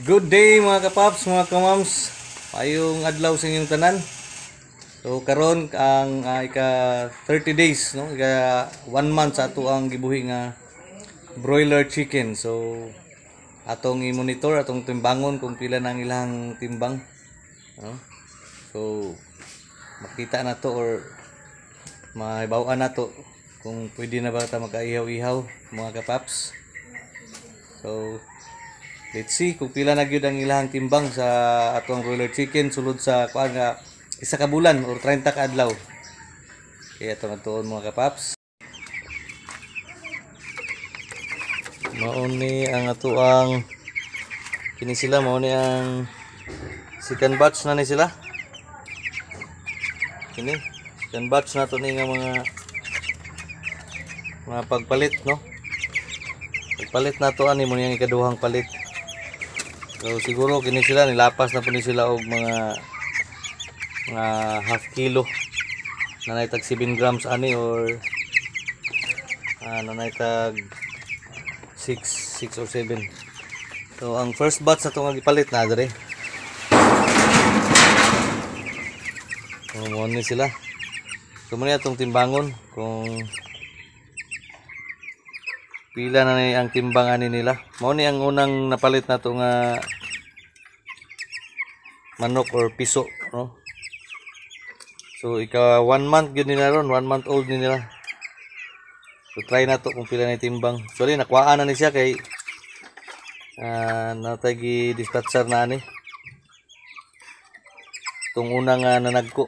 Good day mga kapaps, mga kamams. Payong adlaw sa inyong tanan. So karon ang ika 30 days, no, ika 1 month sa ato ang gibuhi nga broiler chicken. So atong i-monitor, atong timbangon kung pila na ang ilang timbang, no? So makita na to or mahibaw-an na to kung pwede na ba ta makaihaw-ihaw, mga kapaps. So let's see kung pila na gyud ang ilang timbang sa atong broiler chicken sulod sa kuan nga isa ka bulan or 30 ka adlaw. Kaya atong atuon, mga kapaps. Mao ni ang atoang kini sila, mao ni ang second batch na ni sila. Kini second batch na to ni nga mga pagpalit, no? Pagpalit na to ani mo ni ang ikaduhang palit. So siguro kini sila nilapas na po ni sila og mga half kilo na tag 7 grams ani or nanay tag 6 or 7. So ang first batch na itong gipalit na dere. So mo ni sila. So mo ni atong timbangon kung pila na ni ang timbang ani nila. Mao ni ang unang napalit na to nga manok or piso, no? So ika 1 month gyud nila ron, 1 month old ni nila. So try na to kung pila na timbang. Actually nakuhaan na ni siya kay natay gi-dispatcher na ani. Itong unang nanagko.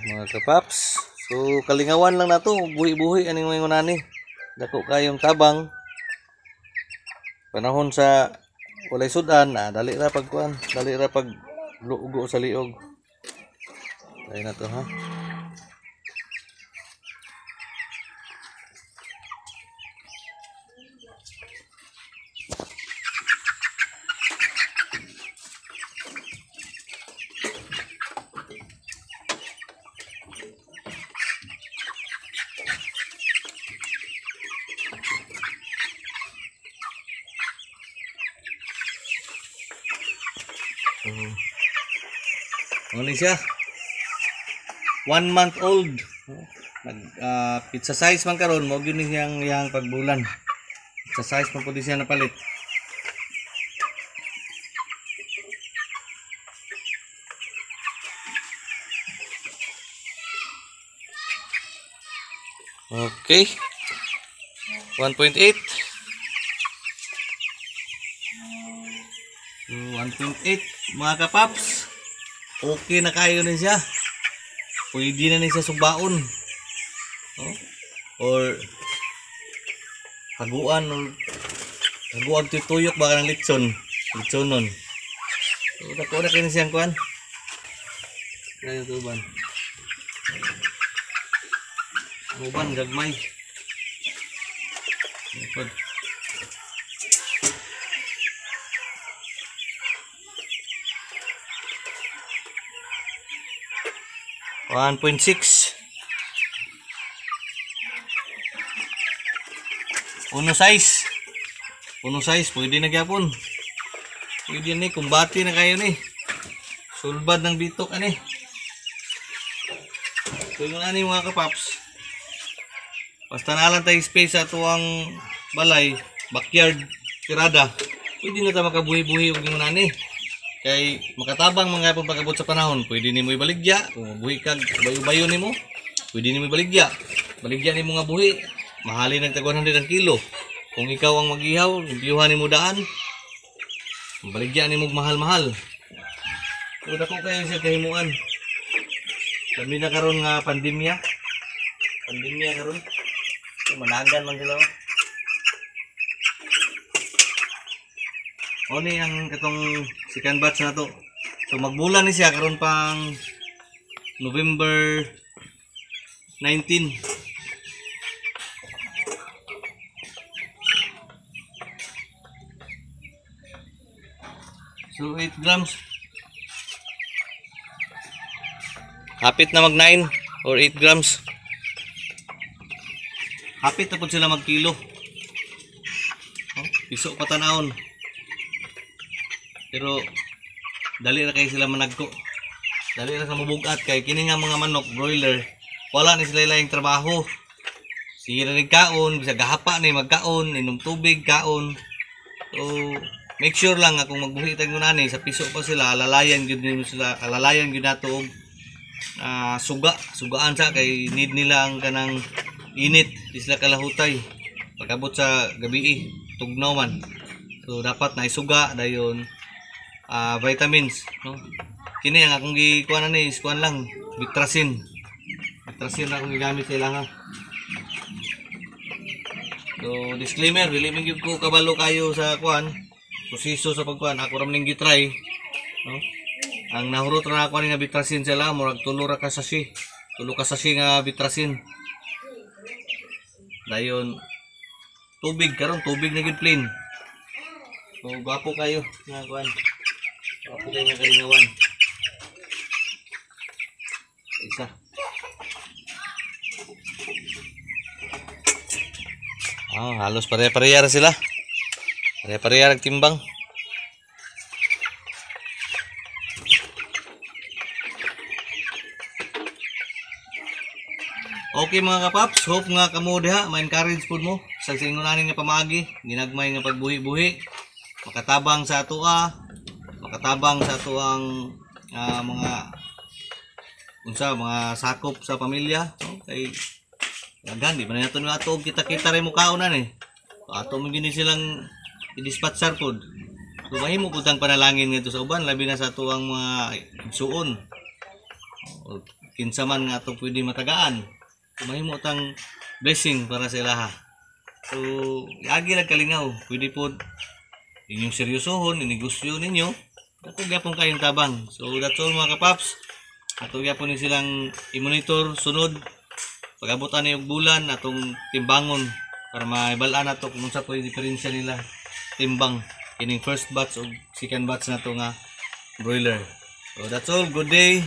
Mga kapaps. So kalingawan lang nato, buhi-buhi aning mga nani. Dako kayong tabang. Panahon sa walay sudan, dali ra pagkuan, dali ra pag lugo sa liog. Try na to, ha. Ano siya? 1 month old. Nag pizza size man karon, mao gyud ni siyang iyang pagbulan. Pizza size man pud siya napalit. Okay. 1.8. So, 1.8 mga kapaps. Okay na kayo ni siya. Pwede na ni siya subaon, no? Or haguan or haguan tuyok baka ng litson. Litsonon. So, dako na kayo ni siyang kuan. Kayo tuban. Uban gagmay. Likod. 1.6. Uno size. Uno size, pwede na gyapon. Pwede ni, kumbati na kayo ni. Sulbad ng bitok ani. So yun ani mga kapaps. Basta na lang tayo space sa tuwang balay, backyard, tirada. Pwede na ta makabuhi-buhi og ingon ani. Kay makatabang mga pong pag-abot sa panahon, pwede nimo ibaligya. Kung buhi kag bayo-bayo nimo, pwede nimo ibaligya. Baligya nimo nga buhi, mahali nag tag 100 ang kilo. Kung ikaw ang magihaw, limpyuhan nimo daan. Baligya nimo mahal-mahal. So dako kayo sa kahimuan. Labi na karon nga pandemya. Pandemya karon. So, managan man sila. O ni ang katong second batch na to. So magbulan ni siya karon pang November 19. So 8 grams. Hapit na mag 9 or 8 grams. Hapit na po sila magkilo. Piso pa tanawon. Pero dali ra kay sila managko. Dali ra sa mabugat kay kini nga mga manok broiler, wala ni sila laing trabaho. Sige ra ning kaon, bisag gahapa ni magkaon, inom tubig, kaon. So make sure lang nga kung magbuhi tag ngunani sa piso pa sila, alalayan gyud nimo sila, alalayan gyud nato og suga, sugaan sa kay need nila ang kanang init, di sila kalahutay. Pag-abot sa gabi, tugnaw man. So dapat na isuga dayon vitamins, no? Kini ang akong gikuan ani is kuan lang, Bitrasin. Bitrasin na akong gigamit sa ilaha. So disclaimer, dili man gyud ko kabalo kayo sa kuan, proseso sa pagkuan, ako ra man ning gitry, no? Ang nahurot ra ako ani nga Bitrasin sila, murag tulo ra ka sachet. Tulo ka sachet nga Bitrasin. Dayon tubig karon, tubig na gyud plain. So gwapo kayo nga kuan. Gwapo kayo nga kalingawan. Isa. Halos pare-pareha ra sila. Pare-pareha ra timbang. Okay mga kapaps, hope nga kamo diha ma-encourage pud mo sa ingon ani nga pamaagi, ginagmay nga pagbuhi-buhi, makatabang sa atoa, makatabang sa atoang mga unsa mga sakop sa pamilya, no? Kay daghan di man nato ni ato kita-kita ray mukaon ani. So, ato man gini silang i-dispatchar pud. So mahimo pud ang panalangin ngadto sa uban, labi na sa atoang mga igsuon o kinsa man nga ato pwede matagaan. So, mahimo tang blessing para sa ilaha. So agi lang kalingaw, pwede pod inyong seryosohon, inegosyo ninyo, ato gyapon kayong tabang. So that's all mga kapaps. Ato gyapon ni silang i-monitor sunod pag-abot ani og bulan, atong timbangon para maibal-an nato kung unsa po yung diferensya nila timbang kining first batch og second batch nato nga broiler. So that's all, good day.